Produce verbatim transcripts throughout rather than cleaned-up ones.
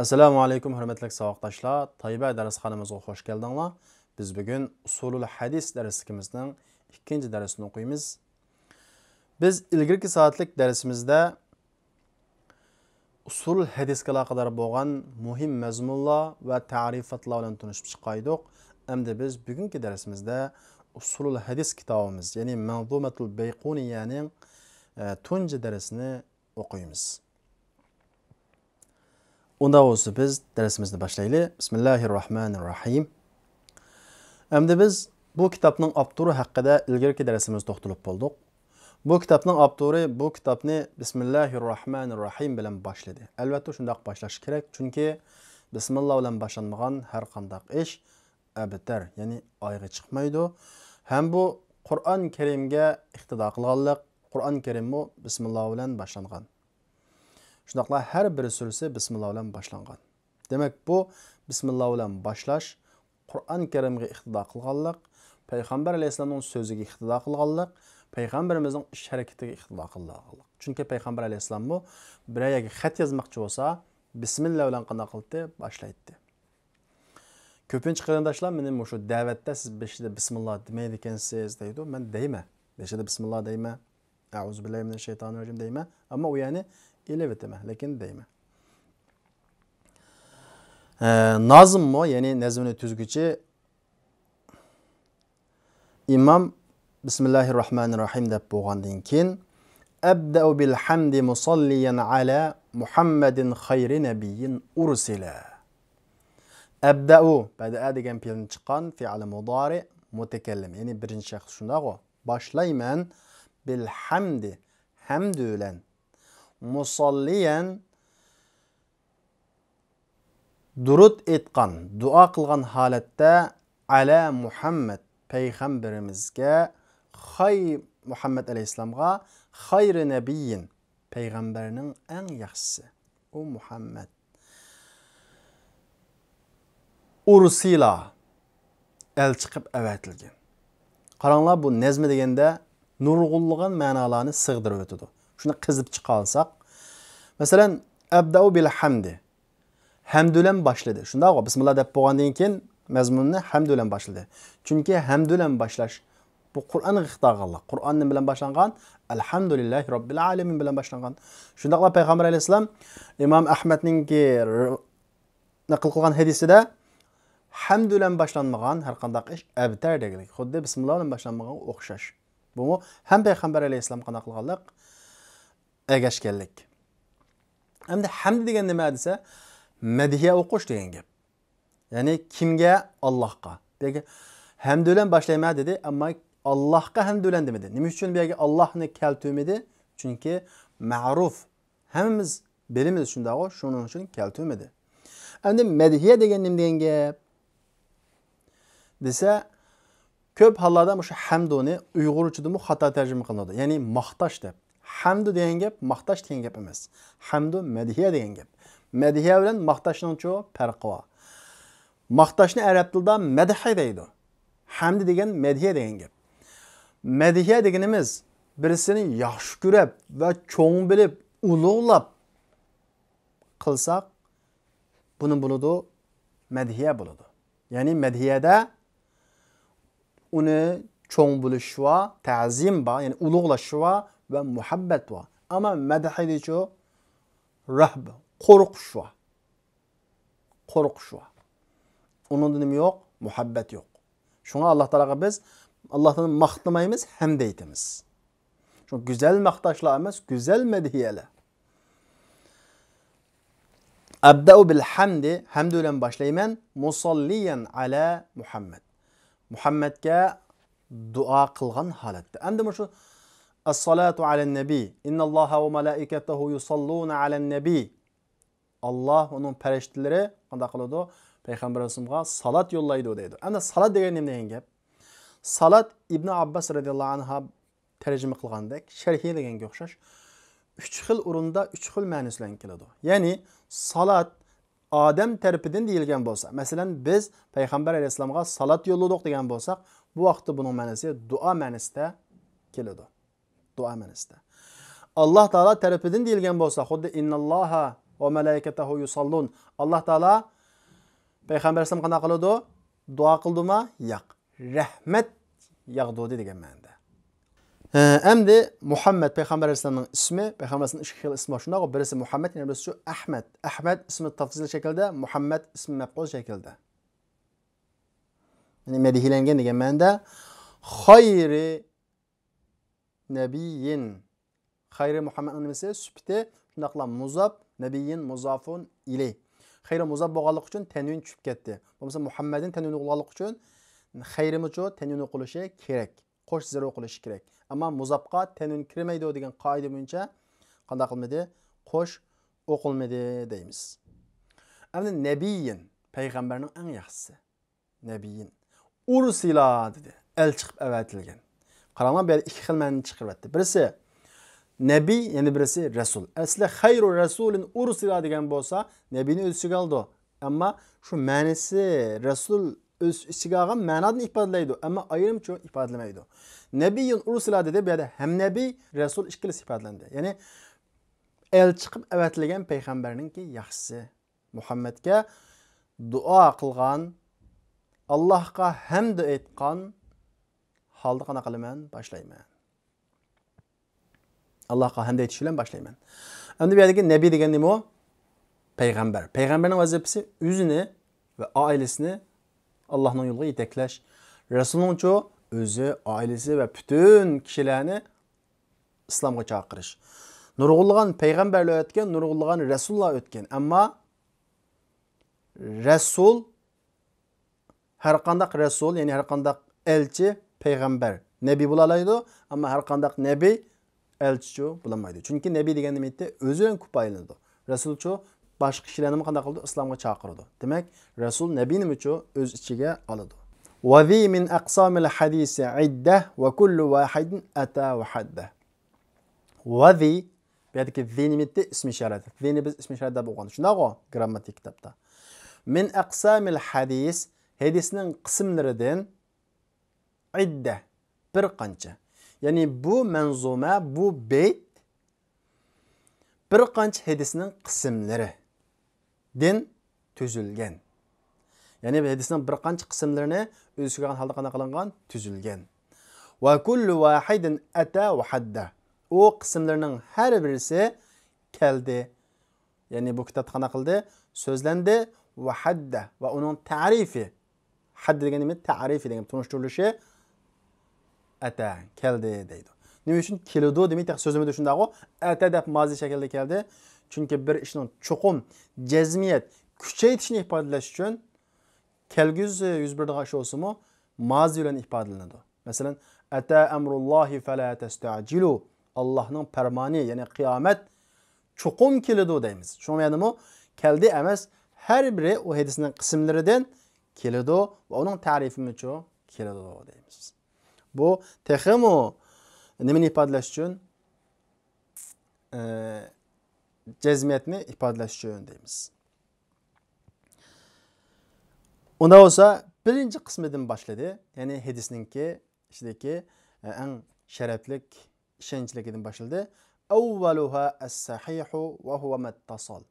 ئەسسالامۇ ئەلەيكۇم، ھۆرمەتلىك ساۋاقداشلار. تايبە دەرسخانىمىزغا خوش كەلدىڭلار. بىز بۈگۈن ئۇسۇلۇل ھەدىس دەرسلىكىمىزنىڭ ئىككىنچى دەرسىنى ئوقۇيمىز. بىز ئىلگىرىكى سائەتلىك دەرسىمىزدە ئۇسۇلۇل ھەدىسكە ئالاقىدار بولغان مۇھىم مەزمۇنلار ۋە تەرىپاتلار بىلەن تونۇشۇپ چىققانىدۇق. ئەمدى بىز بۈگۈنكى دەرسىمىزدە ئۇسۇلۇل ھەدىس كىتابىمىز، يەنى مەنزۇمەتۇل بەيقۇنىيەنىڭ، ئە، تۇنجى دەرسىنى ئوقۇيمىز. ئۇنداق بولسا بىز دەرسىمىزنى باشلايلى. بىسمىللاھىررەھمانىررەھىم. ئەمدى بىز بۇ كىتابنىڭ ئاپتورى ھەققىدە ئىلگىرىكى دەرسىمىزدە توختىلىپ بولدۇق. بۇ كىتابنىڭ ئاپتورى بۇ كىتابنى بىسمىللاھىررەھمانىررەھىم بىلەن باشلىدى. ئەلۋەتتە شۇنداق باشلاش كېرەك، چۈنكى بىسمىللا بىلەن باشلانمىغان ھەر قانداق ئىش ئەبتەر، يەنى ئايىغى چىقمايدۇ. ھەم بۇ قۇرئان كەرىمگە ئىقتىدا قىلغانلىق، قۇرئان كەرىممۇ بىسمىللا بىلەن باشلانغان. شۇنداقلا ھەر بىر سۈرىسى بىسمىللا بىلەن باشلانغان. دېمەك، بۇ بىسمىللا بىلەن باشلاش، قۇرئان كەرىمگە ئىقتىدا قىلغانلىق، پەيغەمبەر ئەلەيھىسسالامنىڭ سۆزىگە ئىقتىدا قىلغانلىق، پەيغەمبىرىمىزنىڭ ئىش ھەرىكىتىگە ئىقتىدا قىلغانلىق. چۈنكى پەيغەمبەر ئەلەيھىسسالاممۇ بىرەر يەرگە خەت يازماقچى بولسا، بىسمىللا بىلەن قانداق قىلاتتى؟ باشلايتتى. كۆپىنچە قېرىنداشلار مېنى مۇشۇ دەۋەتتە سىز بېشىدا بىسمىللا دېمەيدىكەنسىز دەيدۇ. مەن دەيمەن. بېشىدا بىسمىللا دەيمەن. ئەئۇزۇ بىللاھى مىنەششەيتانىررەجىم دەيمەن. ئەمما ئۇ يەرنى ئېلىۋېتىمەن، لېكىن دەيمەن. ئە، نازىممۇ، يەنى نەزمىنى تۈزگۈچى ئىمام بىسمىللاھىررەھمانىررەھىم دەپ بولغاندىن كېيىن، «ئەبدەئۇ بىل ھەمدى مۇسەللىيەن ئەلا مۇھەممەدىن خەيرى نەبىييىن ئۇرسىلە.» ئەبدەئۇ، بەدەئە دېگەن پېئىلدىن چىققان، فېئىل مۇدارىئ، مۇتەكەللىم، يەنى بىرىنچى شەخس، شۇنداقغۇ؟ باشلايمەن، بىل ھەمدى، ھەمدى بىلەن، مۇسەللىيەن، دۇرۇت ئېيتقان، دۇئا قىلغان ھالەتتە، ئەلە مۇھەممەد، پەيغەمبىرىمىزگە، خەي-، مۇھەممەد ئەلەيھىسسالامغا، خەيرى نەبىييىن، پەيغەمبەرنىڭ ئەڭ ياخشىسى، ئۇ مۇھەممەد. ئۇرسىلا، ئەلچى قىلىپ ئەۋەتىلگەن. قاراڭلار، بۇ نەزمە دېگەندە نۇرغۇنلىغان مەنالارنى سىغدۇرۇۋېتىدۇ. شۇنى قېزىپ چىقالساق، مەسىلەن، «ئەبدەئۇ بىل ھەمدى»، ھەمد بىلەن باشلىدى. شۇنداقغۇ؟ بىسمىللا دەپ بولغاندىن كېيىن مەزمۇننى ھەمد بىلەن باشلىدى. چۈنكى ھەمد بىلەن باشلاش، بۇ قۇرئانغا خىتاب قىلغانلىق. قۇرئان نېمە بىلەن باشلانغان؟ «ئەلھەمدۇلىللاھى رەببىل ئالەمىن» بىلەن باشلانغان. شۇنداقلا پەيغەمبەر ئەلەيھىسسالام ئىمام ئەھمەدنىڭكى ر-، نەقىل قىلغان ھەدىسىدە، «ھەمد بىلەن باشلانمىغان ھەر قانداق ئىش ئەبتەر» دېگەنلىك. خۇددى بىسمىللا بىلەن باشلانمىغانغا ئوخشاش. بۇمۇ ھەم پەيغەمبەر ئەلەيھىسسالام قانداق قىلغانلىق؟ ئەگەشكەنلىك. ئەمدى ھەمد دېگەن نېمە دېسە، مەدھىيە ئوقۇش دېگەن گەپ. يەنى كىمگە؟ ئاللاھقا. بۇ يەرگە ھەمد بىلەن باشلايمەن دېدى، ئەمما ئاللاھقا ھەمد بىلەن دېمىدى. نېمە ئۈچۈن بۇ يەرگە ئاللاھنى كەلتۈرمىدى؟ چۈنكى مەرۇف، ھەممىمىز بىلىمىز شۇنداقغۇ، شۇنىڭ ئۈچۈن كەلتۈرمىدى. ئەمدى مەدھىيە دېگەن نېمە دېگەن گەپ دېسە، كۆپ ھاللاردا مۇشۇ ھەمدۇنى ئۇيغۇرچىدىمۇ خاتا تەرجىمە قىلىنىدۇ. يەنى ماختاش دەپ. ھەمدۇ دېگەن گەپ ماختاش دېگەن گەپ ئەمەس. ھەمدۇ مەدھىيە دېگەن گەپ. مەدھىيە بىلەن ماختاشنىڭچۇ پەرقى بار. ماختاشنى ئەرەب تىلىدا مەدھى دەيدۇ. ھەمدى دېگەن مەدھىيە دېگەن گەپ. مەدھىيە دېگىنىمىز بىرسىنى ياخشى كۆرۈپ ۋە چوڭ بىلىپ، ئۇلۇغلاپ قىلساق، بۇنى بولىدۇ، مەدھىيە بولىدۇ. يەنى مەدھىيەدە ئۇنى چوڭ بىلىش بار، تەزىم بار، يەنى ئۇلۇغلاش بار ۋە مۇھەببەت بار. ئەمما مەدھىيەدىچۇ رەھب، قورقۇش بار. قورقۇش بار. ئۇنىڭدا نېمە يوق؟ مۇھەببەت يوق. شۇڭا ئاللا تائالاغا بىز ئاللا تائالانى ماختىمايمىز، ھەمدە ئېيتىمىز. شۇ گۈزەل ماختاشلار ئەمەس، گۈزەل مەدھىيەلەر. ئەبدەئۇ بىل ھەمدى، ھەمدى بىلەن باشلايمەن. مۇسەللىيەن ئەلە مۇھەممەد، مۇھەممەدكە دۇئا قىلغان ھالەتتە. ئەمدى مۇشۇ ئەسسالاتۇ ئەلەن نەبى، ئىنناللاھا ۋە مالائىكەتەھۇ يۇسەللۇنە ئەلەن نەبى. ئاللا، ئۇنىڭ پەرىشتىلىرى قانداق قىلىدۇ؟ پەيغەمبىرىمىزغا سالات يوللايدۇ دەيدۇ. ئەمدى سالات دېگەن نېمە دېگەن گەپ؟ سالات ئىبنى ئابباس رەزىياللاھۇ ئەنھا تەرجىمە قىلغاندەك، شەرھى دېگەنگە ئوخشاش، ئۈچ خىل ئورۇندا ئۈچ خىل مەنىسى بىلەن كېلىدۇ. يەنى سالات ئادەم تەرىپىدىن دېيىلگەن بولسا، مەسىلەن، بىز پەيغەمبەر ئەلەيھىسسالامغا سالات يوللىدۇق دېگەن بولساق، بۇ ۋاقىتتا بۇنىڭ مەنىسى دۇئا مەنىسىدە كېلىدۇ. دۇئا مەنىسىدە. ئاللا تائالا تەرىپىدىن دېيىلگەن بولسا، خۇددى ئىنناللاھا ۋە مەلائىكەتەھۇ يۇسەللۇن. ئاللاھ تائالا پەيغەمبەر ئەلەيھىسسالام قانداق قىلىدۇ؟ دۇئا قىلدىمۇ؟ ياق. رەھمەت ياغدۇردى دېگەن مەنىدە. ھە، ئەمدى مۇھەممەد پەيغەمبەر ئەلەيھىسسالامنىڭ ئىسمى، پەيغەمبەر ئەلەيھىسسالامنىڭ ئىككى خىل ئىسمى بار، شۇنداقغۇ؟ بىرسى مۇھەممەد، يەنە بىرسى شۇ ئەھمەد. ئەھمەد ئىسمى تەفزىل شەكلىدە، مۇھەممەد ئىسمى مەپئۇل شەكلىدە. يەنى مەدھىيلەنگەن دېگەن مەنىدە. خەيرى نەبىيين. خەيرى مۇھەممەدنىڭ نېمىسى؟ سۈپىتى، شۇنداقلا مۇزاپ، نەبىيين مۇزافۇن ئىلەيھ. خەيرى مۇزاپ بولغانلىقى ئۈچۈن تەنۋىن چۈشۈپ كەتتى. بولمىسا مۇھەممەدنى تەنۋىن ئوقۇلغانلىقى ئۈچۈن خەيرىمۇچۇ تەنۋىن ئوقۇلۇشى كېرەك. قوش زېر ئوقۇلۇشى كېرەك. ئەمما مۇزاپقا تەنۋىن كىرمەيدۇ دېگەن قائىدە بويىچە قانداق قىلمىدى؟ قوش ئوقۇلمىدى دەيمىز. ئەمدى نەبىيين، پەيغەمبەرنىڭ ئەڭ ياخشىسى. نەبىيين. ئۇرسىلا دېدى. ئەلچى قىلىپ ئەۋەتىلگەن. قاراڭلار، بۇ يەردە ئىككى خىل مەنىنى چىقىرىۋەتتى. بىرسى نەبىي، يەنە بىرسى رەسۇل. ئەسلى خەيرۇ رەسۇلىن ئۇرسىلا دېگەن بولسا، نەبىينى ئۆز ئىچىگە ئالىدۇ. ئەمما شۇ مەنىسى رەسۇل ئۆز ئىچىگە ئالغان مەنادىن ئىپادىلەيدۇ. ئەمما ئايرىمچە ئىپادىلىمەيدۇ. نەبىيين ئۇرسىلا دېدى. بۇ يەردە ھەم نەبىي، رەسۇل ئىككىلىسى ئىپادىلەندى. يەنى ئەلچى قىلىپ ئەۋەتىلگەن پەيغەمبەرنىڭكى ياخشىسى. مۇھەممەدكە دۇئا قىلغان، ئاللاھقا ھەمدۇ ئېيتقان ھالدا قانداق قىلىمەن؟ باشلايمەن. ئاللاھقا ھەمدۇ ئېيتىش بىلەن باشلايمەن. ئەمدى بۇ يەردىكى نەبىي دېگەن نېمە ئۇ؟ پەيغەمبەر. پەيغەمبەرنىڭ ۋەزىپىسى ئۆزىنى ۋە ئائىلىسىنى ئاللاھنىڭ يولىغا يېتەكلەش. رەسۇلنىڭچۇ ئۆزى، ئائىلىسى ۋە پۈتۈن كىشىلەرنى ئىسلامغا چاقىرىش. نۇرغۇنلىغان پەيغەمبەرلەر ئۆتكەن، نۇرغۇنلىغان رەسۇللار ئۆتكەن. ئەمما رەسۇل، ھەر قانداق رەسۇل، يەنى ھەر قانداق ئەلچى، پەيغەمبەر، نەبىي بولالايدۇ. ئەمما ھەر قانداق نەبىي ئەلچىچۇ بولالمايدۇ. چۈنكى نەبىي دېگەن نېمە ئىدى؟ ئۆزى بىلەن كۇپايىلىنىدۇ. رەسۇلچۇ باشقا كىشىلەرنىمۇ قانداق قىلىدۇ؟ ئىسلامغا چاقىرىدۇ. دېمەك، رەسۇل نەبىينىمۇچۇ ئۆز ئىچىگە ئالىدۇ. وذي من أقسام الحديث عدة وكل واحد أتى وحده. ۋەزى، بۇ يەردىكى زى نېمە ئىدى؟ ئىسمى ئىشارەت. زىنى بىز ئىسمى ئىشارەت دەپ ئوقۇغان. شۇنداقغۇ؟ گرامماتىكا كىتابتا. من أقسام الحديث، ھەدىسنىڭ قىسىملىرىدىن، عدة، بىر قانچە. يەنى بۇ مەنزۇمە، بۇ بەيت بىر قانچە ھەدىسنىڭ قىسىملىرىدىن تۈزۈلگەن. يەنى بۇ ھەدىسنىڭ بىر قانچە قىسىملىرىنى ئۆز ئىچىگە ئالغان ھالدا قانداق قىلىنغان؟ تۈزۈلگەن. وكل واحد أتى وحده. ئۇ قىسىملىرىنىڭ ھەر بىرسى كەلدى. يەنى بۇ كىتابتا قانداق قىلدى؟ سۆزلەندى. وحده، ۋە ئۇنىڭ تەرىپى. ھەددە دېگەن نېمە؟ تەرىپى دېگەن، تونۇشتۇرۇلۇشى. ئەتە، كەلدى دەيدۇ. نېمە ئۈچۈن كېلىدۇ دېمەي تېخى سۆزلىمىدى شۇنداقغۇ؟ ئەتە دەپ مازى شەكلىدە كەلدى. چۈنكى بىر ئىشنىڭ چوقۇم جەزمىيەت، كۈچەيتىشنى ئىپادىلەش ئۈچۈن كەلگۈسى يۈز بېرىدىغان ئىش بولسىمۇ مازى بىلەن ئىپادىلىنىدۇ. مەسىلەن، أتى أمر الله فلا تستعجلوه. ئاللاھنىڭ پەرمانى، يەنى قىيامەت چوقۇم كېلىدۇ دەيمىز. شۇڭا يەنىمۇ كەلدى ئەمەس، ھەر بىرى ئۇ ھەدىسنىڭ قىسىملىرىدىن كېلىدۇ ۋە ئۇنىڭ تەرىپىمۇچۇ كېلىدۇ دەيمىز. بۇ تېخىمۇ نېمىنى ئىپادىلەش ئۈچۈن؟ ئە، جەزمىيەتنى ئىپادىلەش ئۈچۈن دەيمىز. ئۇندا بولسا بىرىنچى قىسمىدىن باشلىدى. يەنى ھەدىسنىڭكى ئىچىدىكى، ئە، ئەڭ شەرەپلىك، ئىشەنچلىكىدىن باشلىدى. أولها الصحيح وهو ما اتصل.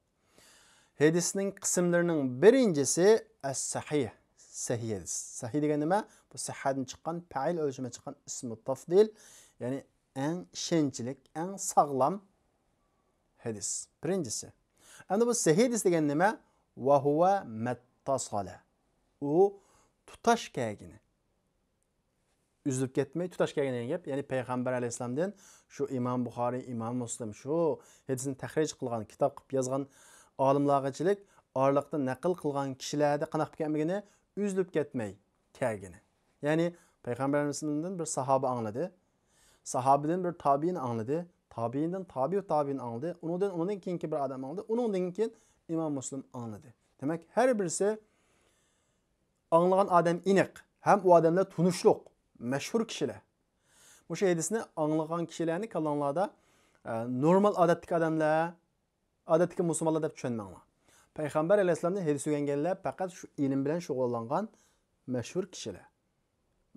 ھەدىسنىڭ قىسىملىرىنىڭ بىرىنچىسى ئەس-سەھىھ، سەھىھ ھەدىس. سەھىھ دېگەن نېمە؟ بۇ سەھھەدىن چىققان، پەئىل ئۆلچىمى چىققان ئىسمۇ تەفزىل، يەنى ئەڭ ئىشەنچلىك، ئەڭ ساغلام ھەدىس. بىرىنچىسى. ئەمدى بۇ سەھىھ ھەدىس دېگەن نېمە؟ وهو ما اتصل. ئۇ تۇتاش كەلگىنى. ئۈزۈلۈپ كەتمەي تۇتاش كەلگەن دېگەن گەپ. يەنى پەيغەمبەر ئەلەيھىسسالامدىن شۇ ئىمام بۇخارىي، ئىمام مۇسلىم شۇ ھەدىسنى تەخرىج قىلغان، كىتاب قىلىپ يازغان ئالىملارغىچىلىك ئارىلىقتا نەقىل قىلغان كىشىلەردە قانداق بولۇپ كەلمىگىنى؟ ئۈزۈلۈپ كەتمەي كەلگىنى. يەنى پەيغەمبەر ئەلەيھىسسالامدىن بىر ساھابە ئاڭلىدى. ساھابىدىن بىر تابىئىن ئاڭلىدى. تابىئىندىن تابىئۇ تابىئىن ئاڭلىدى. ئۇنىڭدىن، ئۇنىڭدىن كېيىنكى بىر ئادەم ئاڭلىدى. ئۇنىڭدىن كېيىن ئىمام مۇسلىم ئاڭلىدى. دېمەك، ھەر بىرسى ئاڭلىغان ئادەم ئېنىق، ھەم ئۇ ئادەملەر تونۇشلۇق، مەشھۇر كىشىلەر. مۇشۇ ھەدىسنى ئاڭلىغان كىشىلەرنى كاللاڭلاردا، ئە، نورمال ئادەتتىكى ئادەملەر، ئادەتتىكى مۇسۇلمانلار دەپ چۈشەنمەڭلار. پەيغەمبەر ئەلەيھىسسالامنى ھەدىس ئۆگەنگەنلەر پەقەت شۇ ئىلىم بىلەن شۇغۇللانغان مەشھۇر كىشىلەر.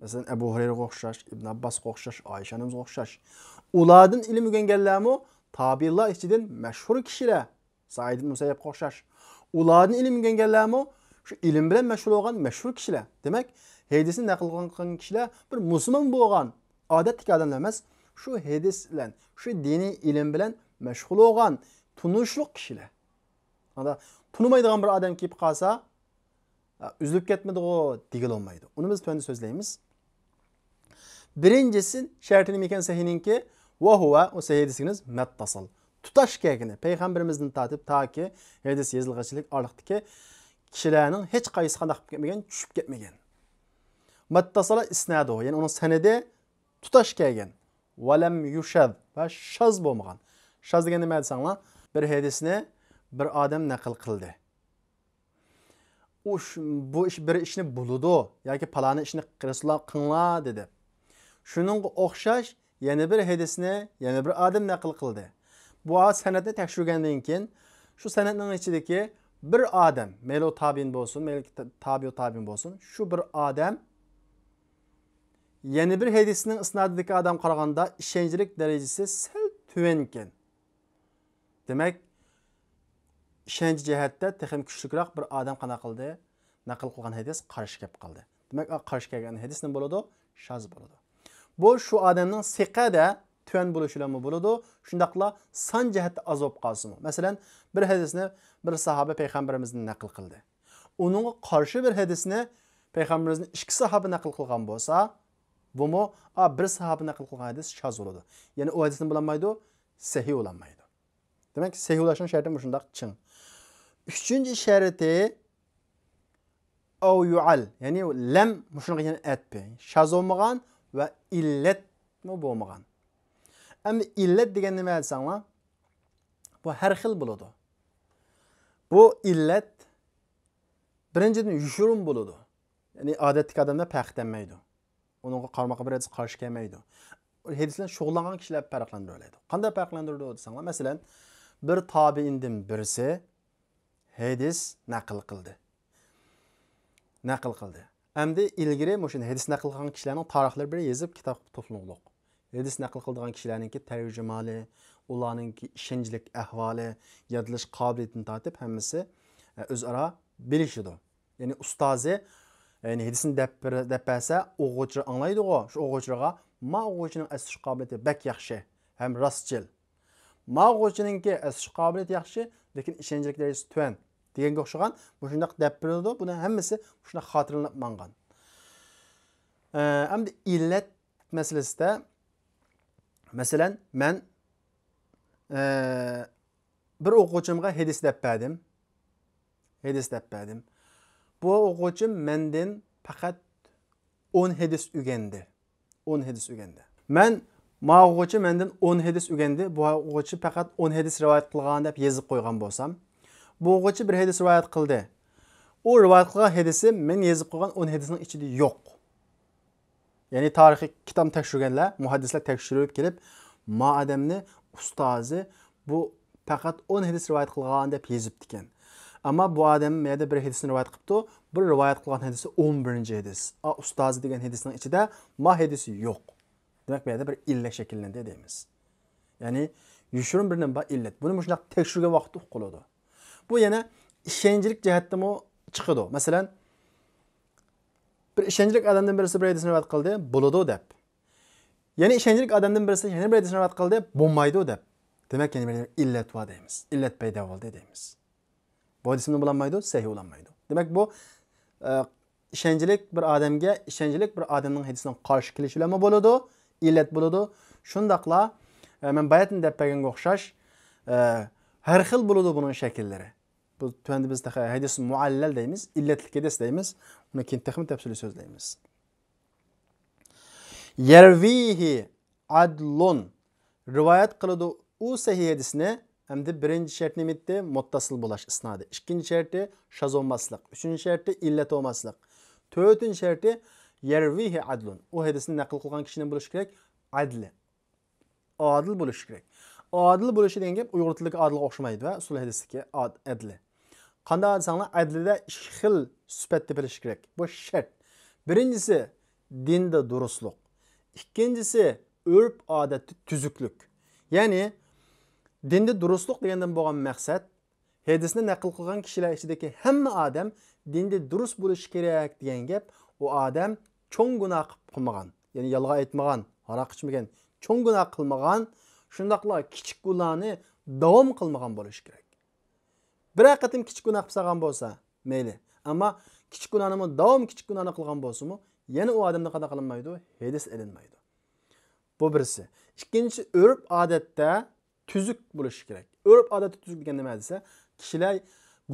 مەسىلەن، ئەبۇ ھۇرەيرىگە ئوخشاش، ئىبن ئابباسقا ئوخشاش، ئائىشە ئانىمىزغا ئوخشاش. ئۇلاردىن ئىلىم ئۆگەنگەنلەرمۇ تابىئىنلار ئىچىدىن مەشھۇر كىشىلەر. سەئىد ئىبن مۇسەييەبكە ئوخشاش. ئۇلاردىن ئىلىم ئۆگەنگەنلەرمۇ شۇ ئىلىم بىلەن مەشغۇل بولغان مەشھۇر كىشىلەر. دېمەك، ھەدىسنى نەقىل قىلغان كىشىلەر بىر مۇسۇلمان بولغان ئادەتتىكى ئادەملەر ئەمەس، شۇ ھەدىس بىلەن، شۇ دىنىي ئىلىم بىلەن مەشغۇل بولغان تونۇشلۇق كىشىلەر. ئاندا تونۇمايدىغان بىر ئادەم كېلىپ قالسا، ئا، ئۈزۈلۈپ كەتمىدىغۇ دېگىلى بولمايدۇ. ئۇنى بىز تۆۋەندە سۆزلەيمىز. بىرىنچىسى، شەرتى نېمە ئىكەن سەھىھنىڭكى؟ ۋە ھۇۋە، ئۇ سەھىھ ھەدىسىڭىز مەتتەسىل. تۇتاش كەلگىنى، پەيغەمبىرىمىزدىن تارتىپ تاكى ھەدىس يېزىلغىچىلىك ئارىلىقتىكى كىشىلەرنىڭ ھېچ قايسىسى قانداق قىلىپ كەتمىگەن، چۈشۈپ كەتمىگەن. مەتتەسىلە ئىسنادۇ، يەنى ئۇنىڭ سەنىدى تۇتاش كەلگەن. ۋەلەم يۇشەذ، ۋە شاز بولمىغان. شاز دېگەن نېمە دېسەڭلار؟ بىر ھەدىسنى بىر ئادەم نەقىل قىلدى. ئۇ ش-، بۇ ئىش، بىر ئىشنى بولىدۇ ياكى پالانى ئىشنى رەسۇلۇللا قىلىڭلار دېدى. شۇنىڭغا ئوخشاش يەنە بىر ھەدىسنى يەنە بىر ئادەم نەقىل قىلدى. بۇ سەنەدنى تەكشۈرگەندىن كېيىن، شۇ سەنەدنىڭ ئىچىدىكى بىر ئادەم، مەيلى ئۇ تابىئىن بولسۇن، مەيلى تا-، تابىئۇ تابىئىن بولسۇن، شۇ بىر ئادەم يەنە بىر ھەدىسنىڭ ئىسنادىدىكى ئادەمگە قارىغاندا ئىشەنچلىك دەرىجىسى سەل تۆۋەنكەن. دېمەك، ئىشەنچ جەھەتتە تېخىمۇ كۈچلۈكرەك بىر ئادەم قانداق قىلدى؟ نەقىل قىلغان ھەدىس قارشى كەپ قالدى. دېمەك، ئا، قارشى كەلگەن ھەدىس نېمە بولىدۇ؟ شاز بولىدۇ. بۇ شۇ ئادەمنىڭ سىقەدە تۆۋەن بولۇشى بىلەنمۇ بولىدۇ، شۇنداقلا سان جەھەتتە ئاز بولۇپ قالسىمۇ. مەسىلەن، بىر ھەدىسنى بىر ساھابە پەيغەمبىرىمىزدىن نەقىل قىلدى. ئۇنىڭغا قارشى بىر ھەدىسنى پەيغەمبىرىمىزدىن ئىككى ساھابە نەقىل قىلغان بولسا، بۇمۇ، ئا، بىر ساھابە نەقىل قىلغان ھەدىس شاز بولىدۇ. يەنى ئۇ ھەدىس نېمە بولالمايدۇ؟ سەھىھ بولالمايدۇ. دېمەك، سەھىھ بولۇشنىڭ شەرتى مۇشۇنداق چىڭ. ئۈچىنچى شەرتى، ئەۋ يۇئەل، يەنى لەم مۇشۇنىڭغا يەنە ئەتپى. شاز بولمىغان ۋە ئىللەتمۇ بولمىغان. ئەمدى ئىللەت دېگەن نېمە دېسەڭلار، بۇ ھەر خىل بولىدۇ. بۇ ئىللەت بىرىنچىدىن يوشۇرۇن بولىدۇ. يەنى ئادەتتىكى ئادەملەر پەرقلىتەلمەيدۇ. ئۇنىڭغا قارىماققا بىر ھەدىس قارشى كەلمەيدۇ. ھەدىس بىلەن شۇغۇللانغان كىشىلەر پەرقلەندۈرەلەيدۇ. قانداق پەرقلەندۈرىدۇ دېسەڭلار، مەسىلەن، بىر تابىئىندىن بىرسى ھەدىس نەقىل قىلدى. نەقىل قىلدى. ئەمدى ئىلگىرى مۇشۇ ھەدىس نەقىل قىلغان كىشىلەرنىڭ تارىخلىرى بىر يېزىپ كىتابقا توپلىنىدۇ. ھەدىس نەقىل قىلىدىغان كىشىلەرنىڭكى تەرجىمىھالى، ئۇلارنىڭكى ئىشەنچلىك ئەھۋالى، يادلاش قابىلىيىتىدىن تارتىپ ھەممىسى، ئە، ئۆزئارا بىلىشىدۇ. يەنى ئۇستازى، يەنى ھەدىسنى دەپ بېرە-، دەپ بەرسە، ئوقۇغۇچىلار ئاڭلايدىغۇ، شۇ ئوقۇغۇچىلارغا ما ئوقۇغۇچىنىڭ ئەسلىشىش قابىلىيىتى بەك ياخشى ھەم راستچىل. ما ئوقۇغۇچىنىڭكى ئەسلىشىش قابىلىيىتى ياخشى، لېكىن ئىشەنچلىك دەرىجىسى تۆۋەن دېگەنگە ئوخشىغان مۇشۇنداق دەپ بېرىلىدۇ. بۇنى ھەممىسى مۇشۇنداق خاتىرىلىنىپ ماڭغان. ئە، ئەمدى ئىللەت مەسىلىسىدە، مەسىلەن، مەن، ئە، بىر ئوقۇغۇچىمغا ھەدىس دەپ بەردىم. ھەدىس دەپ بەردىم. بۇ ئوقۇغۇچىم مەندىن پەقەت ئون ھەدىس ئۆگەندى. ئون ھەدىس ئۆگەندى. مەن ما ئوقۇغۇچى مەندىن ئون ھەدىس ئۆگەندى، بۇ ئوقۇغۇچى پەقەت ئون ھەدىس رىۋايەت قىلغان دەپ يېزىپ قويغان بولسام، بۇ ئوقۇغۇچى بىر ھەدىس رىۋايەت قىلدى. ئۇ رىۋايەت قىلغان ھەدىسى مەن يېزىپ قويغان ئون ھەدىسنىڭ ئىچىدە يوق. يەنى تارىخىي كىتابنى تەكشۈرگەنلەر، مۇھەددىسلەر تەكشۈرۈپ كېلىپ، ما ئادەمنى ئۇستازى بۇ پەقەت ئون ھەدىس رىۋايەت قىلغان دەپ يېزىپتىكەن. ئەمما بۇ ئادەم مەيەردە بىر ھەدىسنى رىۋايەت قىپتۇ، بىر رىۋايەت قىلغان ھەدىسى ئون بىرىنچى ھەدىس. ئا، ئۇستازى دېگەن ھەدىسنىڭ ئىچىدە ما ھەدىسى يوق. دېمەك، بۇ يەردە بىر ئىللەت شەكىللەندى دەيمىز. يەنى يوشۇرۇن بىر نېمە بار، ئىللەت. بۇنى مۇشۇنداق تەكشۈرگەن ۋاقىتتا ئۇقۇلىدۇ. بۇ يەنە ئىشەنچلىك جەھەتتىمۇ چىقىدۇ. مەسىلەن، بىر ئىشەنچلىك ئادەمدىن بىرسى بىر ھەدىسنى رىۋايەت قىلدى، بولىدۇ دەپ. يەنە ئىشەنچلىك ئادەمدىن بىرسى يەنە بىر ھەدىسنى رىۋايەت قىلدى، بولمايدۇ دەپ. دېمەك، يەنە بىر ئىللەت بار دەيمىز. ئىللەت پەيدا بولدى دەيمىز. بۇ ھەدىس نېمە بولالمايدۇ؟ سەھىھ بولالمايدۇ. دېمەك، بۇ، ئە، ئىشەنچلىك بىر ئادەمگە، ئىشەنچلىك بىر ئادەمنىڭ ھەدىسىنىڭ قارشى كېلىشى بىلەنمۇ بولىدۇ، ئىللەت بولىدۇ. شۇنداقلا، ئە، مەن باياتىن دەپ بەرگەنگە ئوخشاش، ئە، ھەر خىل بولىدۇ بۇنىڭ شەكىللىرى. بۇ تۆۋەندە بىز تېخى ھەدىس مۇئەللەل دەيمىز، ئىللەتلىك ھەدىس دەيمىز. ئۇنى كېيىن تېخىمۇ تەپسىلىي سۆزلەيمىز. يەرۋىھى ئەدلۇن. رىۋايەت قىلىدۇ ئۇ سەھىھ ھەدىسنى. ئەمدى بىرىنچى شەرت نېمە ئىدى؟ مۇتتەسىل بولاش ئىسنادى. ئىككىنچى شەرتى شاز بولماسلىق. ئۈچىنچى شەرتى ئىللەت بولماسلىق. تۆتىنچى شەرتى يەرۋىھى ئەدلۇن. ئۇ ھەدىسنى نەقىل قىلغان كىشى نېمە بولۇشى كېرەك؟ ئەدلى. ئادىل بولۇشى كېرەك. ئادىل بولۇشى دېگەن گەپ ئۇيغۇر تىلىدىكى ئادىلغا ئوخشىمايدۇ ۋە ئۇسسۇل ھەدىستىكى ئاد-، ئەدلى. قانداق دېسەڭلار، ئەدلىدە ئىككى خىل سۈپەت تېپىلىشى كېرەك. بۇ شەرت. بىرىنچىسى، دىندا دۇرۇسلۇق. ئىككىنچىسى، ئۆرپ-ئادەتتە تۈزۈكلۈك. يەنى، دىندا دۇرۇسلۇق دېگەندىن بولغان مەقسەت، ھەدىسنى نەقىل قىلغان كىشىلەر ئىچىدىكى ھەممە ئادەم دىندە دۇرۇس بولۇشى كېرەك دېگەن گەپ، ئۇ ئادەم چوڭ گۇناھ قىلمىغان، يەنى يالغان ئېيتمىغان، ھاراق ئىچمىگەن، چوڭ گۇناھ قىلمىغان، شۇنداقلا كىچىك گۇناھنى داۋام قىلمىغان بولۇشى كېرەك. بىرەر قېتىم كىچىك گۇناھ قىلساغان بولسا، مەيلى. ئەمما كىچىك گۇناھنىمۇ داۋام كىچىك گۇناھنى قىلغان بولسىمۇ، يەنە ئۇ ئادەمدىن قانداق قىلىنمايدۇ؟ ھەدىس ئېلىنمايدۇ. بۇ بىرسى. ئىككىنچىسى، ئۆرپ ئادەتتە تۈزۈك بولۇشى كېرەك. ئۆرپ ئادەتتە تۈزۈك دېگەن نېمە دېسە، كىشىلەر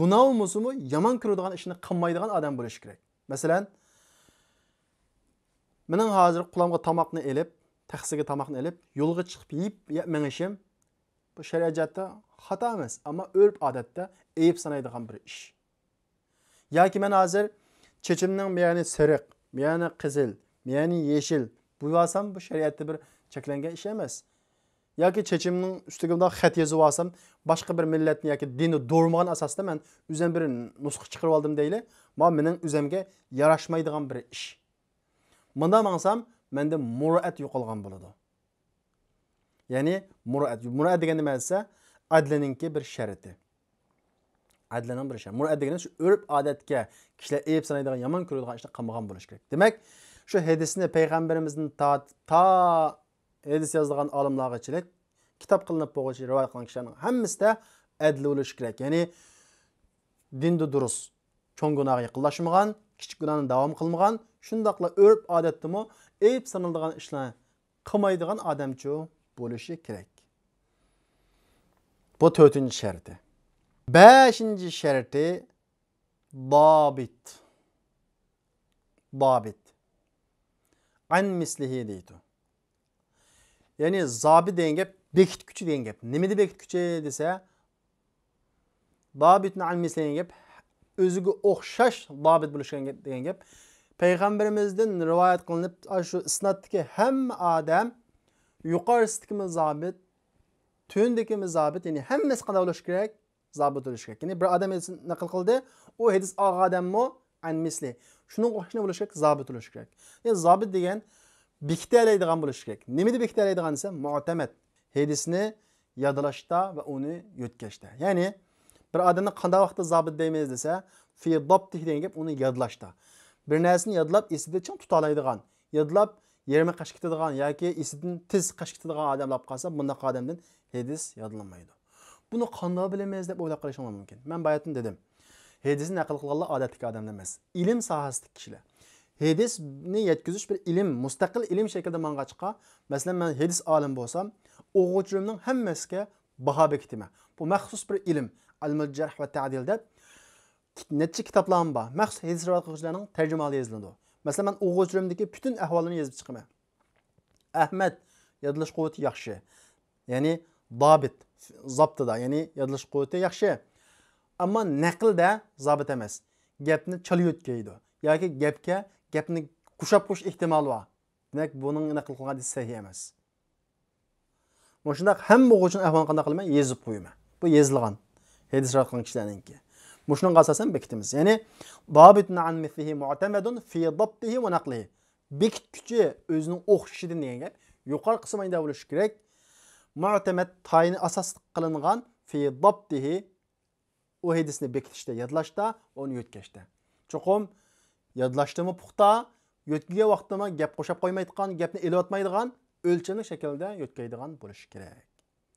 گۇناھ بولمىسىمۇ يامان كۆرىدىغان ئىشنى قىلمايدىغان ئادەم بولۇشى كېرەك. مەسىلەن، مېنىڭ ھازىر قولۇمغا تاماقنى ئېلىپ، تەخسىگە تاماقنى ئېلىپ، يولغا چىقىپ يېيىپ يە-، مېڭىشىم، بۇ شەرئىي جەھەتتە خاتا ئەمەس، ئەمما ئۆرپ ئادەتتە ئەيىب سانايدىغان بىر ئىش. ياكى مەن ھازىر چېچىمنىڭ مەيەنى سېرىق، مەيەنى قىزىل، مەيەنى يېشىل بويىۋالسام، بۇ شەرىئەتتە بىر چەكلەنگەن ئىش ئەمەس. ياكى چېچىمنىڭ ئۈستىگە بۇنداق خەت يېزىۋالسام، باشقا بىر مىللەتنى ياكى دىننى دورىمىغان ئاساستا مەن ئۆزۈم بىر نۇسخا چىقىرىۋالدىم دەيلى. ما مېنىڭ ئۆزۈمگە ياراشمايدىغان بىر ئىش. مۇنداق ماڭسام، مەندە مۇرۇئەت يوقالغان بولىدۇ. يەنى مۇرۇئەت. مۇرۇئەت دېگەن نېمە دېسە، ئەدلىنىڭكى بىر شەرتى. ئەدلىنىڭ بىر شەرتى. مۇرۇئەت دېگىنى شۇ ئۆرپ-ئادەتكە، كىشىلەر ئەيىب سانايدىغان، يامان كۆرىدىغان ئىشنى قىلمىغان بولۇش كېرەك. دېمەك، شۇ ھەدىسنى پەيغەمبىرىمىزدىن تا، تا ھەدىس يازىدىغان ئالىملارغىچىلىك، كىتاب قىلىنىپ بولغۇچە رىۋايەت قىلغان كىشىلەرنىڭ ھەممىسىدە ئەدلى بولۇشى كېرەك. يەنى دىندا دۇرۇس، چوڭ گۇناھقا يېقىنلاشمىغان، كىچىك گۇناھنى داۋام قىلمىغان، شۇنداقلا ئۆرپ-ئادەتتىمۇ ئەيىب سانىلىدىغان ئىشلارنى قىلمايدىغان ئادەمچۇ بولۇشى كېرەك. بۇ تۆتىنچى شەرتى. بەشىنچى شەرتى، دابىت. دابىت. ئەن مىسلىھى دەيدۇ. يەنى زابىت دېگەن گەپ بېكىتكۈچى دېگەن گەپ. نېمىدە بېكىتكۈچى دېسە، دابىتنى ئەن مىسلى دېگەن گەپ ئۆزىگە ئوخشاش دابىت بولۇش دېگەن گەپ، دېگەن گەپ. پەيغەمبىرىمىزدىن رىۋايەت قىلىنىپ، شۇ ئىسنادتىكى ھەممە ئادەم، يۇقىرىسىدىكىمۇ زابىت، تۆۋەندىكىمۇ زابىت، يەنى ھەممىسى قانداق بولۇشى كېرەك؟ زابىت بولۇشى كېرەك. يەنى بىر ئادەم ھەدىس نەقىل قىلدى، ئۇ ھەدىس ئالغان ئادەممۇ ئەن مىسلى. شۇنىڭغا ئوخشاش بولۇشى كېرەك، زابىت بولۇشى كېرەك. يەنى زابىت دېگەن بېكىتەلەيدىغان بولۇشى كېرەك. نېمىدە بېكىتەلەيدىغان دېسە، مۇئتەمەد. ھەدىسنى يادلاشتا ۋە ئۇنى يۆتكەشتە. يەنى بىر ئادەمنى قانداق ۋاقىتتا زابىت دەيمىز دېسە، في ضبطه دېگەن گەپ ئۇنى يادلاشتا. بىر نەرسىنى يادلاپ ئېسىدە چىڭ تۇتالايدىغان، يادلاپ يېرىمى قاچىپ كېتىدىغان ياكى ئېسىدىن تېز قاچىپ كېتىدىغان ئادەم بولۇپ قالسا، بۇنداق ئادەمدىن ھەدىس يادلانمايدۇ. بۇنى قانداق بىلىمىز دەپ ئويلاپ قېلىشىڭلار مۇمكىن. مەن باياتىن دېدىم، ھەدىسنى نەقىل قىلغانلار ئادەتتىكى ئادەملەر ئەمەس، ئىلىم ساھەسىدىكى كىشىلەر. ھەدىسنى يەتكۈزۈش بىر ئىلىم، مۇستەقىل ئىلىم شەكلىدە ماڭغاچقا، مەسىلەن، مەن ھەدىس ئالىمى بولسام، ئوقۇغۇچىلىرىمنىڭ ھەممىسىگە باھا بېكىتىمەن. بۇ مەخسۇس بىر ئىلىم، ئىلمۇل جەرھ ۋە تەدىل دەپ نەچچە كىتابلارمۇ بار. مەخسۇس ھەدىس رىۋايەت قىلغۇچىلارنىڭ تەرجىمىھالى يېزىلىدۇ. مەسىلەن، مەن ئوقۇغۇچىلىرىمدىكى پۈتۈن ئەھۋاللىرىنى يېزىپ چىقىمەن. ئەھمەد، يادلاش قۇۋۋىتى ياخشى. يەنى دابىت، زاپتىدا، يەنى يادلاش قۇۋۋىتى ياخشى. ئەمما نەقىلدە زابىت ئەمەس. گەپنى چالا يۆتكەيدۇ. ياكى گەپكە، گەپنى قوشاپ قويۇش ئېھتىمالى بار. دېمەك، بۇنىڭ نەقىل قىلغان ھەدىسى سەھىھ ئەمەس. مۇشۇنداق ھەممە ئوقۇغۇچىنىڭ ئەھۋالىنى قانداق قىلىمەن؟ يېزىپ قويىمەن. بۇ يېزىلغان. ھەدىس رىۋايەت قىلغان كىشىلەرنىڭكى. مۇشۇنىڭغا ئاساسەن بېكىتىمىز. يەنى، دابىتۇن ئەن مىسلىھى مۇئتەمەدۇن في ضبطه ونقله. بېكىتكۈچى ئۆزىنىڭ ئوخشىشىدىن دېگەن گەپ. يۇقىرىقىسى مانا بولۇشى كېرەك. مۇئتەمەد تايىنى ئاساس قىلىنغان في ضبطه، ئۇ ھەدىسنى بېكىتىشتە، يادلاشتا، ئۇنى يۆتكەشتە. چوقۇم يادلاشتىمۇ پۇختا، يۆتكىگەن ۋاقتىمۇ گەپ قوشاپ قويمايدىغان، گەپنى ئېلىۋاتمايدىغان، ئۆلچەملىك شەكىلدە يۆتكەيدىغان بولۇشى كېرەك.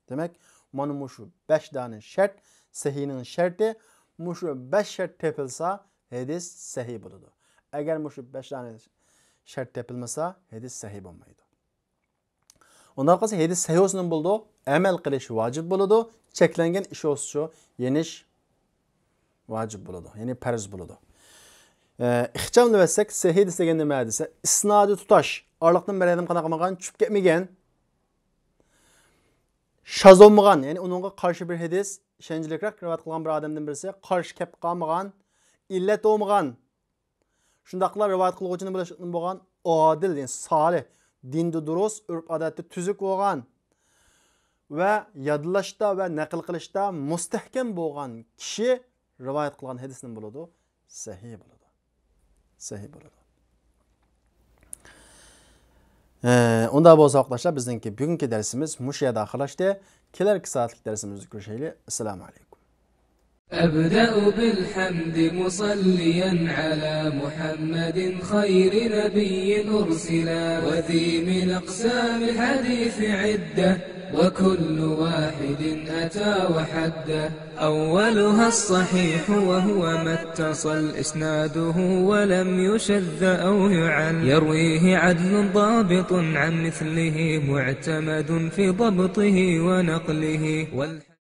دېمەك، مانا مۇشۇ بەش دانە شەرت، سەھىھنىڭ شەرتى، مۇشۇ بەش شەرت تېپىلسا، ھەدىس سەھىھ بولىدۇ. ئەگەر مۇشۇ بەش دانە شەرت تېپىلمىسا، ھەدىس سەھىھ بولمايدۇ. ئۇنداق قىلسا، ھەدىس سەھىھ بولسىمۇ بولىدۇ، ئەمەل قىلىش ۋاجىپ بولىدۇ، چەكلەنگەن ئىش بولسىچۇ، يېنىش ۋاجىپ بولىدۇ، يەنى پەرز بولىدۇ. ئە، ئىخچاملىۋەتسەك، سەھىھ ھەدىس دېگەن نېمە دېسە، ئىسنادى تۇتاش، ئارىلىقتىن بىر ئادەم قانداق قىلمىغان، چۈشۈپ كەتمىگەن، شاز بولمىغان، يەنى ئۇنىڭغا قارشى بىر ھەدىس، ئىشەنچلىكرەك رىۋايەت قىلغان بىر ئادەمدىن بىرسى قارشى كەپ قالمىغان، ئىللەت بولمىغان، شۇنداقلا رىۋايەت قىلغۇچىنى بىلىش بولغان ئادىل، يەنى سالىھ، دىندا دۇرۇس، ئۆرپ-ئادەتتە تۈزۈك بولغان ۋە يادلاشتا ۋە نەقىل قىلىشتا مۇستەھكەم بولغان كىشى رىۋايەت قىلغان ھەدىس نېمە بولىدۇ؟ سەھىھ بولىدۇ. سەھىھ بولىدۇ. ئە، ئۇنداق بولسا، ۋاقىتداشلار، بىزنىڭكى بۈگۈنكى دەرسىمىز مۇشۇ يەردە ئاخىرلاشتى. كېلەركى سائەتلىك دەرسىمىزدە كۆرۈشەيلى. ئەسسالامۇ ئەلەيكۇم. أبدأ بالحمد مصليا على محمد خير نبي أرسلا، وذي من أقسام الحديث عدة، وكل واحد أتى وحده. أولها الصحيح وهو ما اتصل إسناده ولم يشذ أو يعل، يرويه عدل ضابط عن مثله، معتمد في ضبطه ونقله. وال-